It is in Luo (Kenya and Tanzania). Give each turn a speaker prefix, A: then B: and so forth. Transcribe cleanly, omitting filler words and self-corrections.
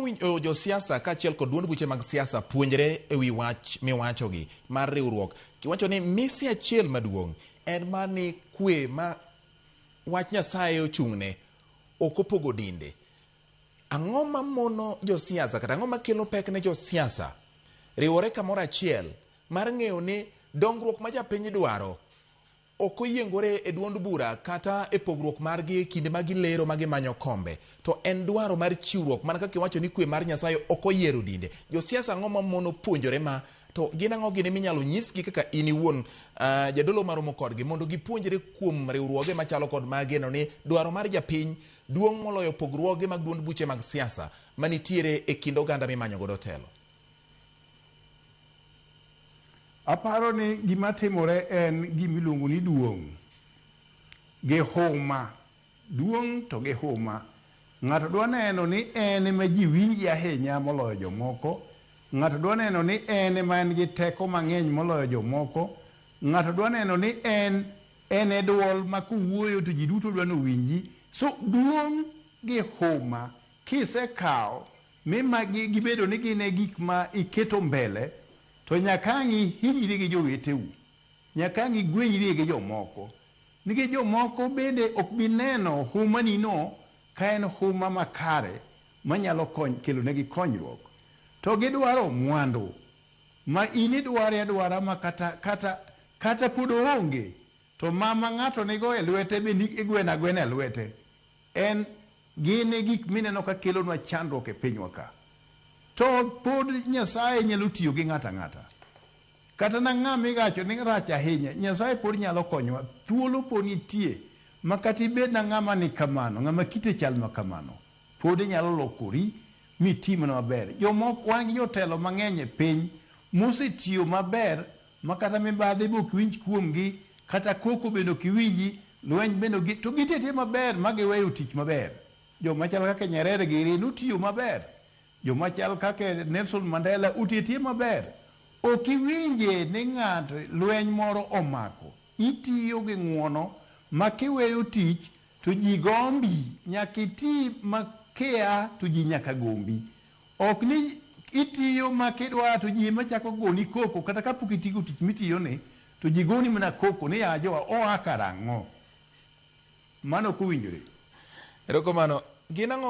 A: mowinjo josiasa kaachiel kod duond buche mag siasa puonjre e wi wach miwachogi mar riwruok? Kiwacho ni mise achiel maduong' en mar ni kwe ma wach Nyasaye ochung'ne ok opogo dinde. Ang'o ma mono josiasa kata ang'o makelo pek ne josiasa riwore kamoro achiel mar ng'eyo ni dongruok ma japiny dwaro ok oyiengore e duond bura kata e pogruok margi e kinde ma gilero ma gimanyo kombe, to en dwaro mar chiwruok mana kaka iwacho ni kwe mar Nyasaye ok oyiero dinde. Josiasa ang'o ma mono puonjore ma to gin ang'o gini minyalo nyisgi kaka in iwuon jadolo maromo kodgi mondo gipuonjre kuom riwruoge machalo kod mageno ni dwaro mar japiny duong' moloyo pogruoge mag duond buche mag siasa manitiere e kind oganda mimanyo godo telo?
B: Aparo ni gima timore en gima iluongo ni duong' gi huma. Duong' to gi huma. Ng'ato dwa neno ni en ema ji winje ahinya moloyo jomoko. Ng'ato dwa neno ni en ema en gi teko mang'eny moloyo jomoko. Ng'ato dwa neno ni en en e duol ma kowuoyo to ji duto dwa ni owinji. So duong' gi huma kisekawo mi magi gibedo ni gin e gik ma iketo mbele, to nyaka ang' ihinyri gi joweteu, nyaka ang' igwenyrie gi jomoko. Nikech jomoko bende ok bi neno humanino ka en huma makare manyalo kelonegi konyruok. To gidwaro mwandu ma in idware adwara ma kata pod oonge, to ma ng'ato nigo e lwete bende igweno agwena e lwete. En gin e gik mineno ka kelonwa chandruok e pinywa ka. To pod Nyasaye nyalo tiyo gi ng'ato ang'ata. Kata na ng'ama igacho ni rach ahinya, Nyasaye pod nyalo konyowa. Thuolo pod nitie ma kata ibed na ng'ama ni kamano, ng'ama kite chal ma kamano, pod inyalo lokori miti mana maber. Jomoko, wan gi jotelo mang'eny e piny mosetiyo maber ma kata mibadhi be ok iwinj kuomgi, kata koko bende ok iwinji, lweny bende ok to gitiyo atiya maber ma giweyo tich maber. Joma chal kaka Nyerere giri notiyo maber. Joma chal kaka Nelson Mandela otiyo atiya maber. Ok iwinje ni ng'ato lweny moro omako. Itiyo gi ng'uono ma kiweyo tich to ji gombi. Nyaka iti ma kia to ji nyaka gombi. Ok ni itiyo ma kidwa to ji ema chako goni koko kata kapok itieko tich mitiyo ni to ji goni mana koko ni ya jowa oa karang'o. Mano ok owinjore.
A: Erokamano. Gin ang'o